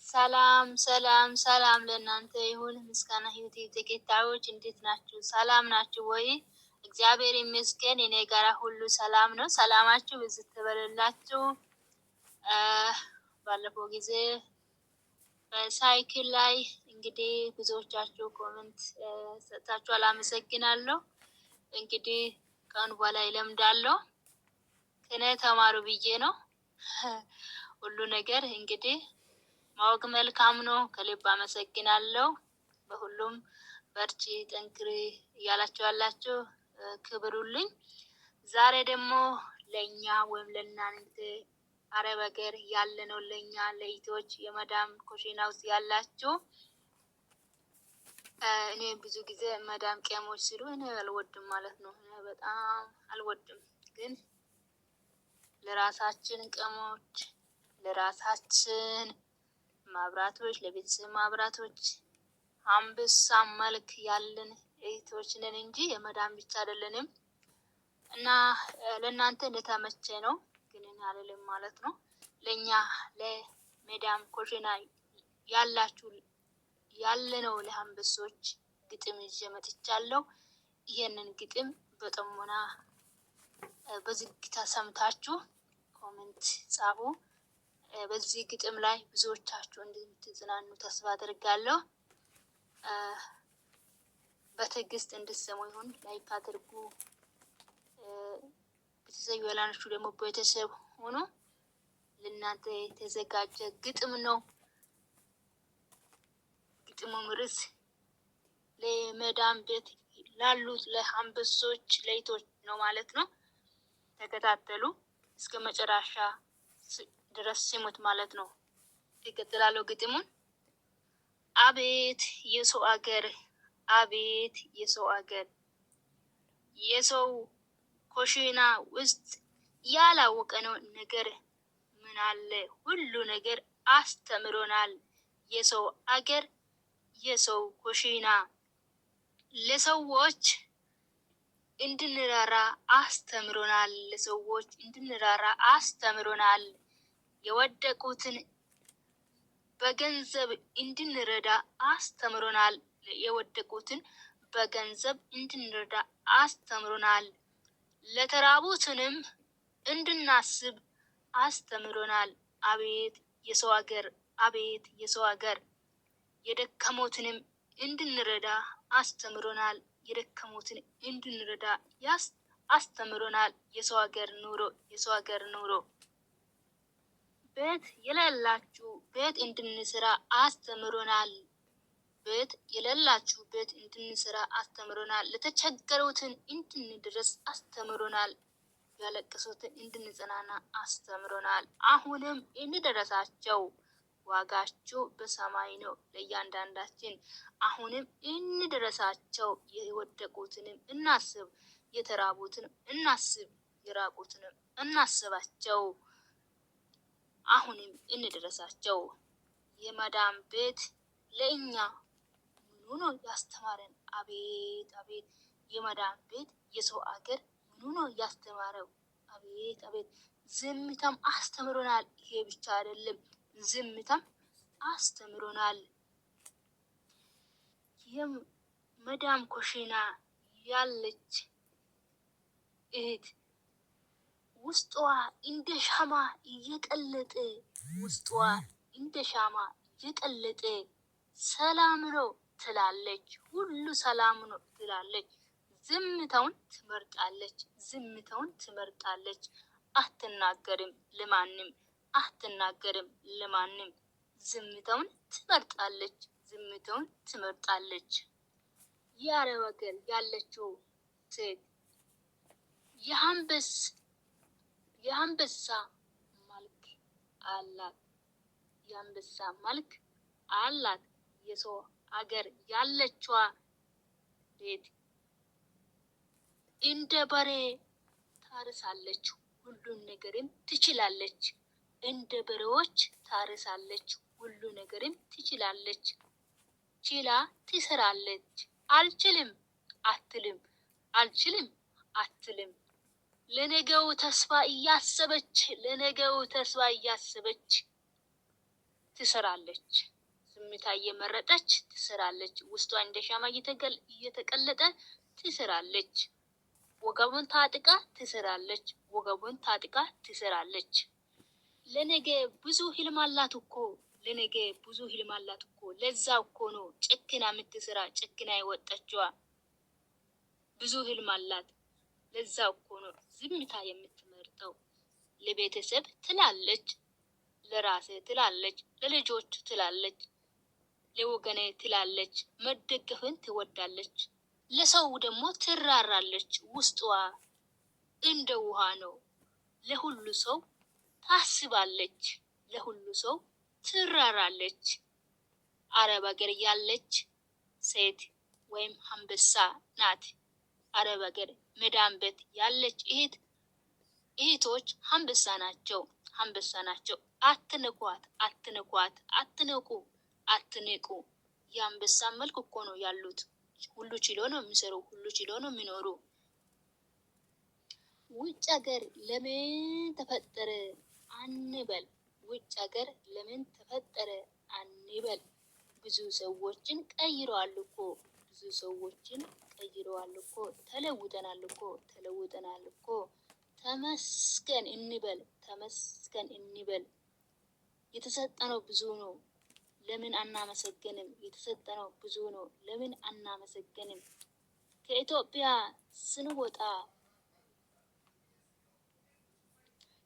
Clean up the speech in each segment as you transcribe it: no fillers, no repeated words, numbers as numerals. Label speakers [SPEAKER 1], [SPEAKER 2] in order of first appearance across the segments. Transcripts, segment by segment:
[SPEAKER 1] ሰላም ሰላም ሰላም ለእናንተ ይሁን። ምስጋና ህይወት ተከታዮች እንዴት ናችሁ? ሰላም ናችሁ ወይ? እግዚአብሔር ይመስገን እኔ ጋራ ሁሉ ሰላም ነው። ሰላማችሁ ብዙ ትበልላችሁ። ባለፈው ጊዜ በሳይክል ላይ እንግዲህ ብዙዎቻችሁ comment ሰጥታችኋል፣ አመሰግናለሁ። እንግዲህ ከአሁን በኋላ ይለምዳለሁ ከኔ ተማሩ ብዬ ነው። ሁሉ ነገር እንግዲህ ማወቅ መልካም ነው። ከልብ አመሰግናለሁ። በሁሉም በርቺ፣ ጠንክሪ እያላችሁ ያላችሁ ክብሩልኝ። ዛሬ ደግሞ ለእኛ ወይም ለእናንተ አረብ ሀገር ያለነው ለእኛ ለኢትዮች የመዳም ኩሽና ውስጥ ያላችሁ፣ እኔ ብዙ ጊዜ መዳም ቅመሞች ሲሉ እኔ አልወድም ማለት ነው። እኔ በጣም አልወድም፣ ግን ለራሳችን ቅመሞች፣ ለራሳችን ማብራቶች፣ ለቤተሰብ ማብራቶች አንበሳ መልክ ያለን እህቶች ነን እንጂ የመዳም ብቻ አይደለንም። እና ለእናንተ እንደተመቸ ነው፣ ግን እኔ አልልም ማለት ነው። ለእኛ ለመዳም ኩሽና ያላችሁ ያለነው ለአንበሶች ግጥም ይዤ መጥቻለሁ። ይሄንን ግጥም በጥሞና በዝግታ ሰምታችሁ comment ጻፉ። በዚህ ግጥም ላይ ብዙዎቻችሁ እንደምትጽናኑ ተስፋ አድርጋለሁ። በትዕግስት እንድትሰሙ ይሁን። Like አድርጉ። ቤተሰብ ያላናችሁ ደግሞ ቤተሰብ ሆኖ ለእናንተ የተዘጋጀ ግጥም ነው። ግጥሙም ርዕስ ለመዳም ቤት ላሉት ለአንበሶች ለይቶች ነው ማለት ነው። ተከታተሉ እስከ መጨረሻ ድረስ ስሙት ማለት ነው። ይቀጥላለሁ ግጥሙን። አቤት የሰው አገር፣ አቤት የሰው አገር፣ የሰው ኮሽና ውስጥ ያላወቀነው ነገር ምን አለ? ሁሉ ነገር አስተምሮናል። የሰው አገር የሰው ኩሽና ለሰዎች እንድንራራ አስተምሮናል። ለሰዎች እንድንራራ አስተምሮናል። የወደቁትን በገንዘብ እንድንረዳ አስተምሮናል። የወደቁትን በገንዘብ እንድንረዳ አስተምሮናል። ለተራቡትንም እንድናስብ አስተምሮናል። አቤት የሰው አገር፣ አቤት የሰው አገር፣ የደከሙትንም እንድንረዳ አስተምሮናል። የደከሙትን እንድንረዳ ያስ አስተምሮናል። የሰው ሀገር ኑሮ፣ የሰው ሀገር ኑሮ፣ ቤት የሌላችሁ ቤት እንድንሰራ አስተምሮናል። ቤት የሌላችሁ ቤት እንድንሰራ አስተምሮናል። ለተቸገሩትን እንድንድረስ አስተምሮናል። ያለቀሱትን እንድንጽናና አስተምሮናል። አሁንም እንደረሳቸው፣ ዋጋችሁ በሰማይ ነው ለእያንዳንዳችን። አሁንም እንድረሳቸው፣ የወደቁትንም እናስብ፣ የተራቡትንም እናስብ፣ የራቁትንም እናስባቸው። አሁንም እንድረሳቸው። የመዳም ቤት ለእኛ ምኑ ነው ያስተማረን? አቤት አቤት! የመዳም ቤት የሰው አገር ምኑ ነው ያስተማረው? አቤት አቤት! ዝምታም አስተምሮናል። ይሄ ብቻ አይደለም፣ ዝምታም አስተምሮናል። የመዳም ኩሽና ያለች እህት ውስጧ እንደ ሻማ እየቀለጠ፣ ውስጧ እንደ ሻማ እየቀለጠ ሰላም ነው ትላለች። ሁሉ ሰላም ነው ትላለች። ዝምታውን ትመርጣለች። ዝምታውን ትመርጣለች። አትናገርም ለማንም፣ አትናገርም ለማንም። ዝምታውን ትመርጣለች። ዝምታውን ትመርጣለች። የአረብ ሀገር ያለችው ሴት የአንበሳ መልክ አላት። የአንበሳ መልክ አላት። የሰው አገር ያለችዋ ቤት እንደ በሬ ታርሳለች፣ ሁሉን ነገርም ትችላለች። እንደ በሬዎች ታርሳለች፣ ሁሉ ነገርም ትችላለች። ችላ ትሰራለች። አልችልም አትልም፣ አልችልም አትልም። ለነገው ተስፋ እያሰበች፣ ለነገው ተስፋ እያሰበች ትሰራለች። ዝምታ እየመረጠች ትሰራለች። ውስጧ እንደ ሻማ እየተቀለጠ ትሰራለች። ወገቡን ታጥቃ ትሰራለች። ወገቡን ታጥቃ ትሰራለች። ለነገ ብዙ ህልም አላት እኮ፣ ለነገ ብዙ ህልም አላት እኮ። ለዛ እኮ ነው ጨክና የምትሰራ፣ ጨክና የወጣችዋ። ብዙ ህልም አላት። ለዛ እኮ ነው ዝምታ የምትመርጠው። ለቤተሰብ ትላለች፣ ለራሴ ትላለች፣ ለልጆች ትላለች፣ ለወገኔ ትላለች። መደገፍን ትወዳለች። ለሰው ደግሞ ትራራለች። ውስጧ እንደ ውሃ ነው። ለሁሉ ሰው ታስባለች። ለሁሉ ሰው ትራራለች። አረብ ሀገር ያለች ሴት ወይም አንበሳ ናት። አረብ ሀገር መዳም ቤት ያለች እህት እህቶች አንበሳ ናቸው። አንበሳ ናቸው። አትንኳት፣ አትንኳት፣ አትንቁ፣ አትንቁ። የአንበሳ መልክ እኮ ነው ያሉት። ሁሉ ችሎ ነው የሚሰሩ፣ ሁሉ ችሎ ነው የሚኖሩ። ውጭ ሀገር ለምን ተፈጠረ አንበል። ውጭ ሀገር ለምን ተፈጠረ አንበል። ብዙ ሰዎችን ቀይረዋል እኮ፣ ብዙ ሰዎችን ቀይረዋል እኮ። ተለውጠናል እኮ፣ ተለውጠናል እኮ። ተመስገን እንበል፣ ተመስገን እንበል። የተሰጠነው ብዙ ነው። ለምን አናመሰግንም? የተሰጠነው ብዙ ነው። ለምን አናመሰግንም? ከኢትዮጵያ ስንወጣ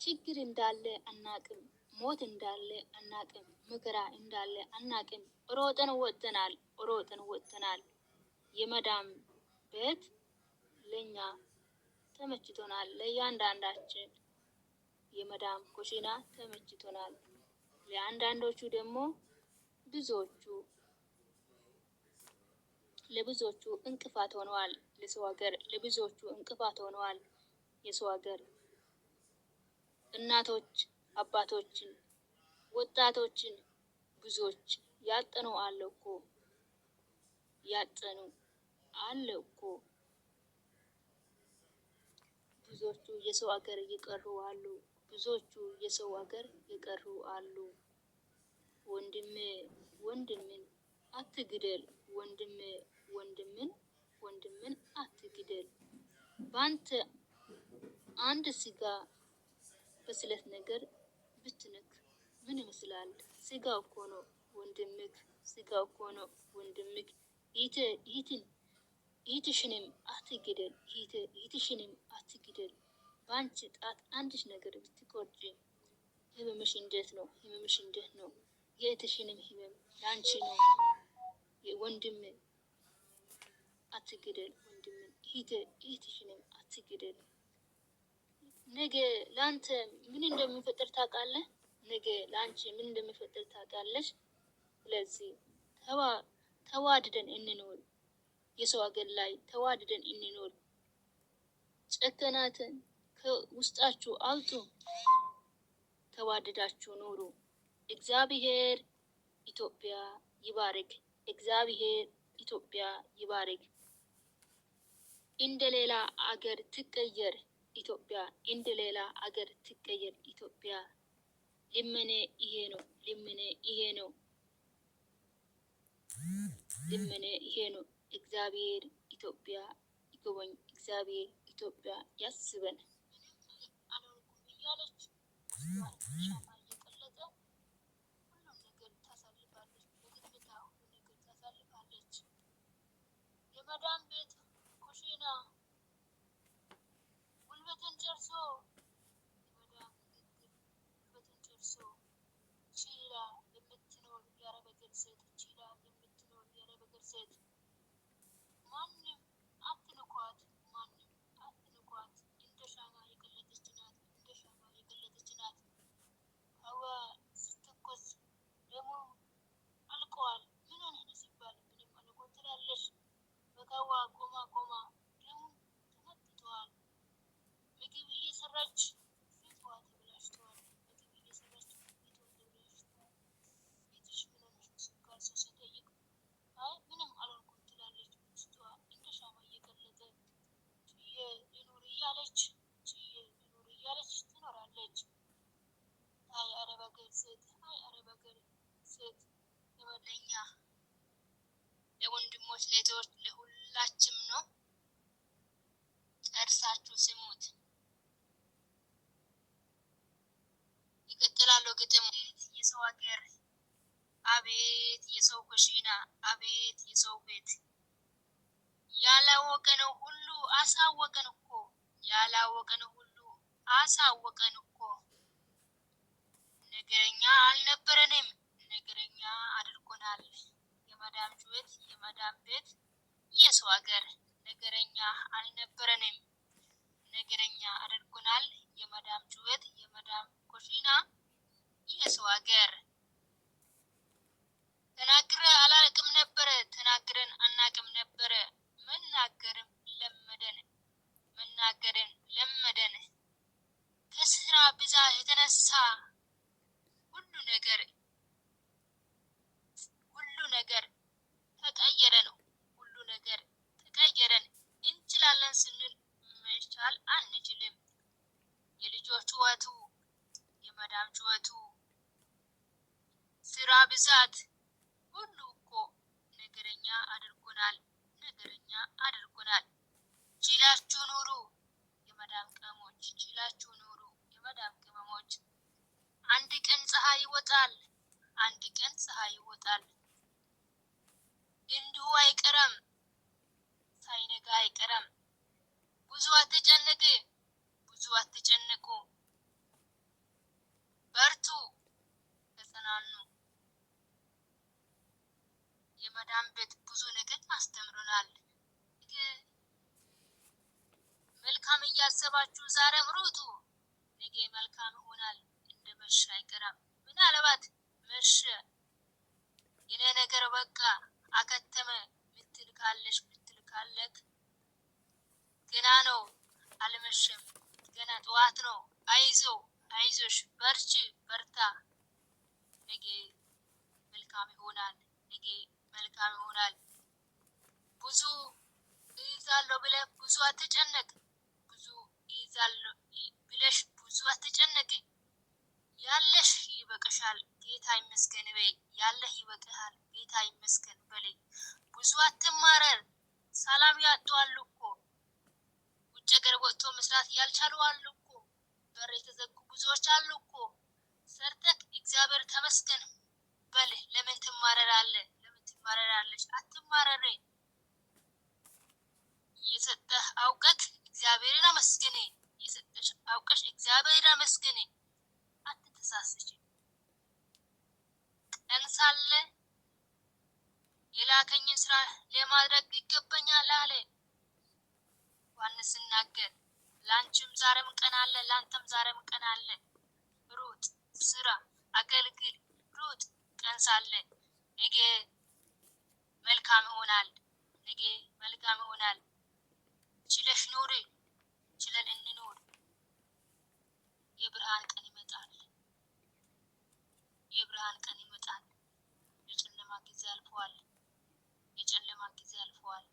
[SPEAKER 1] ችግር እንዳለ አናቅም። ሞት እንዳለ አናቅም። መከራ እንዳለ አናቅም። ሮጠን ወጥተናል፣ ሮጠን ወጥተናል። የመዳም ቤት ለኛ ተመችቶናል። ለእያንዳንዳችን የመዳም ኩሽና ተመችቶናል። ለአንዳንዶቹ ደግሞ ብዙዎቹ ለብዙዎቹ እንቅፋት ሆነዋል። ለሰው ሀገር ለብዙዎቹ እንቅፋት ሆነዋል። የሰው ሀገር እናቶች አባቶችን፣ ወጣቶችን ብዙዎች ያጠኑ አለ እኮ፣ ያጠኑ አለ እኮ። ብዙዎቹ የሰው ሀገር እየቀሩ አሉ። ብዙዎቹ የሰው ሀገር የቀሩ አሉ። ወንድሜ ወንድምን አትግደል። ወንድሜ ወንድምን ወንድምን አትግደል። በአንተ አንድ ስጋ በስለት ነገር ብትንክ ምን ይመስላል? ስጋ እኮ ነው ወንድምክ፣ ስጋ እኮ ነው ወንድምክ። ይህትን እህትሽንም አትግደል። እህትሽንም አትግደል። በአንቺ ጣት አንድሽ ነገር ብትቆርጪ ህመምሽ እንዴት ነው? ህመምሽ እንዴት ነው? የእህትሽንም ህመም ለአንቺ ነው። ወንድም አትግደል። ወንድምን እህትሽንም አትግደል። ነገ ለአንተ ምን እንደሚፈጠር ታውቃለህ? ነገ ለአንቺ ምን እንደሚፈጠር ታውቃለሽ? ስለዚህ ተዋድደን እንኖር። የሰው ሀገር ላይ ተዋድደን እንኖር። ጨከናትን ከውስጣችሁ አውጡ። ተዋድዳችሁ ኑሩ። እግዚአብሔር ኢትዮጵያ ይባርክ። እግዚአብሔር ኢትዮጵያ ይባርክ። እንደ ሌላ አገር ትቀየር ኢትዮጵያ፣ እንደ ሌላ አገር ትቀየር ኢትዮጵያ። ልመኔ ይሄ ነው። ልመኔ ይሄ ነው። ልመኔ ይሄ ነው። እግዚአብሔር ኢትዮጵያ ይጎበኝ። እግዚአብሔር ኢትዮጵያ ያስበን። እያለች ሻማ እየቀለጠ ሁሉም ነገር ታሳልፋለች። በዝምታ ሁሉ ነገር ታሳልፋለች። የመዳም ቤት ኩሽና ጉልበትን ጨርሶ፣ የመዳም ንግግር ጉልበትን ጨርሶ ችላ የምትኖር የአረብ ሀገር ሴት፣ ችላ የምትኖር የአረብ ሀገር ሴት ማንም አትንኳት፣ ማንም አትንኳት። እንደ ሻማ የቀለጠች ናት፣ እንደ ሻማ የቀለጠች ናት። ሀዋ ስትኮስ ደሙ አልቀዋል። ምን ሆነህ ነው ሲባል ምንም አልሆንኩም ትላለች። በካዋ ቆማ ቆማ ደሙ ተመጥተዋል። ምግብ እየሰራች ፊቷ ተበላሽተዋል። ምግብ እየሰራች ፊቷ ተበላሽተዋል። ፊትሽ ምን ሆነሽ ነው ሲባል ሰው ሲጠይቅ አይ ምንም አልሆንኩም ትላለች። ውስጧ እንደ ሻማ እየቀለጠ ችዬ ልኑር እያለች፣ ችዬ ልኑር እያለች ትኖራለች። አይ አረብ ሀገር ሴት፣ አይ አረብ ሀገር። ሴት ለኛ ለወንድሞች፣ ለእህቶች፣ ለሁላችም ነው። ጨርሳችሁ ስሙት። ይቀጥላሉ ግጥሙ። የሰው ሀገር አቤት፣ የሰው ኩሽና አቤት፣ የሰው ቤት ያላወቀነው ሁሉ አሳወቀን እኮ፣ ያላወቀነው ሁሉ አሳወቀን እኮ። ነገረኛ አልነበረንም፣ ነገረኛ አድርጎናል። የመዳም ጩኸት፣ የመዳም ቤት፣ የሰው ሀገር ነገረኛ አልነበረንም፣ ነገረኛ አድርጎናል። የመዳም ጩኸት፣ የመዳም ኩሽና፣ የሰው ሀገር ተናግረ አላቅም ነበረ፣ ተናግረን አናቅም ነበረ። መናገርም ለመደን፣ መናገርን ለመደን። ከስራ ብዛት የተነሳ ሁሉ ነገር ሁሉ ነገር ተቀየረን፣ ሁሉ ነገር ተቀየረን። እንችላለን ስንል መቻል አንችልም። የልጆች ጩኸቱ፣ የመዳም ጩኸቱ፣ ስራ ብዛት ሁሉ እኮ ነገረኛ አድርጎናል፣ ነገረኛ አድርጎናል። ችላችሁ ኑሩ የመዳም ቅመሞች፣ ችላችሁ ኑሩ የመዳም ቅመሞች። አንድ ቀን ፀሐይ ይወጣል፣ አንድ ቀን ፀሐይ ይወጣል። እንዲሁ አይቀርም፣ ሳይነጋ አይቀርም። ብዙ አትጨነቅ፣ ብዙ አትጨነቁ። በርቱ፣ ተጽናኑ። የመዳም ቤት ብዙ ነገር አስተምሮናል። መልካም እያሰባችሁ ዛሬም ሩጡ፣ ነገ መልካም ይሆናል። እንደ መሸ አይቀርም። ምናልባት መሸ የኔ ነገር በቃ አከተመ ምትል ካለሽ ምትል ካለክ ገና ነው፣ አልመሸም። ገና ጠዋት ነው። አይዞ አይዞሽ፣ በርቺ፣ በርታ። ነገ መልካም ይሆናል። ነገ መልካም ይሆናል። ብዙ እይዛለሁ ብለህ ብዙ አትጨነቅ። ብዙ እይዛለሁ ብለሽ ብዙ አትጨነቅ። ያለሽ ይበቅሻል፣ ጌታ ይመስገን በይ። ያለህ ይበቅሃል፣ ጌታ ይመስገን በይ። ብዙ አትማረር። ሰላም ያጡ አሉ እኮ፣ ውጭ ሀገር ወጥቶ መስራት ያልቻሉ አሉ እኮ፣ በር የተዘጉ ብዙዎች አሉ እኮ። ሰርተክ እግዚአብሔር ተመስገን በል። ለምን ትማረራለህ? ለምን ትማረራለች? አትማረር። የሰጠህ አውቀክ እግዚአብሔርን አመስግን። የሰጠሽ አውቀሽ እግዚአብሔርን አመስግን። አትተሳስች። ቀን ሳለ የላከኝን ስራ ለማድረግ ይገባኛል አለ ዮሐንስ ሲናገር። ላንቺም ዛሬም ቀን አለ፣ ላንተም ዛሬም ቀን አለ። ሩጥ፣ ስራ፣ አገልግል፣ ሩጥ ቀን ሳለ። ነገ መልካም ይሆናል። ነገ መልካም ይሆናል። ችለሽ ኑሪ፣ ችለን እንኑር። የብርሃን ቀን ይመጣል። የብርሃን ቀን ይመጣል። የጨለማ ጊዜ አልፈዋል። የጨለማ ጊዜ አልፈዋል።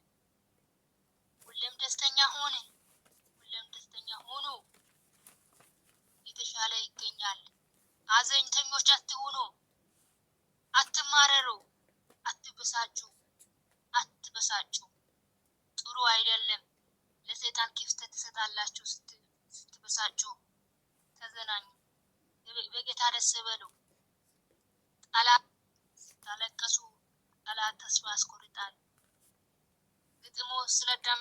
[SPEAKER 1] ሁሌም ደስተኛ ሆነ፣ ሁሌም ደስተኛ ሆኑ። የተሻለ ይገኛል። አዘንተኞች አትሁኑ። አትማረሩ፣ አትበሳጩ፣ አትበሳጩ። ጥሩ አይደለም። ለሰይጣን ክፍተት ትሰጣላችሁ ስትበሳጩ። ተዘናኙ፣ በጌታ ደስ በሉ። ጠላት ስታለቀሱ ጠላት ተስፋ ያስቆርጣል። ግጥሙ ስለዳም